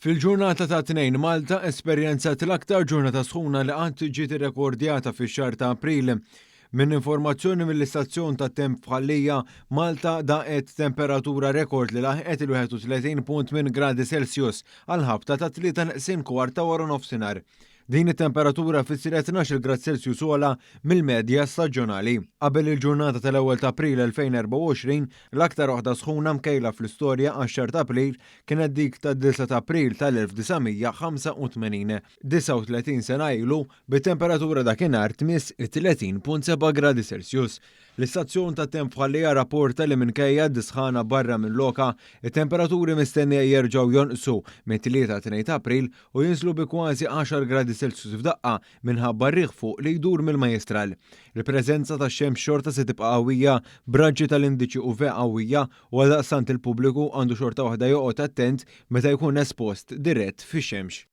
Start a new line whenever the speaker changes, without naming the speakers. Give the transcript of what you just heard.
Fil-ġurnata tat-Tnejn, Malta esperjenzat l-aktar ġurnata sħuna li qatt ġiet irrekordjata fix-xahar ta' April. Minn informazzjoni mill-istazzjon tat-temp f'Ħal Lija, Malta daqet temperatura rekord li laħqet il-31.8 gradi Celsius għall-ħabta tat-tlieta neqsin kwart ta' wara nofsinhar. Din it-temperatura fissret 12-il grad Celsius ogħla mill-medja staġjonali. Qabel il-ġurnata tal-ewwel ta' April 2024, l-aktar waħda sħuna mkejla fl-istorja għax-xahar ta' April kienet dik tad-9 ta' April tal-1985, 39 sena ilu, bit-temperatura dakinhar tmiss it-30.7 gradi Celsius. L-istazzjon tat-temp f'Ħal Lija rrapporta li minkejja d-sħana barra minn lokha, it-temperaturi mistennija jerġgħu jonqsu mit-Tlieta 2 ta' April u jinżlu bi kważi għaxar gradi Celsius f'daqqa minħabba r-riħ fuq li jdur mill-Majjistral. Il-preżenza tax-xemx xorta se tibqa' qawwija b'raġġi tal-indiċi UV qawwija u għaldaqstant il-pubbliku għandu xorta waħda joqgħod attent meta jkun espost dirett fix-xemx.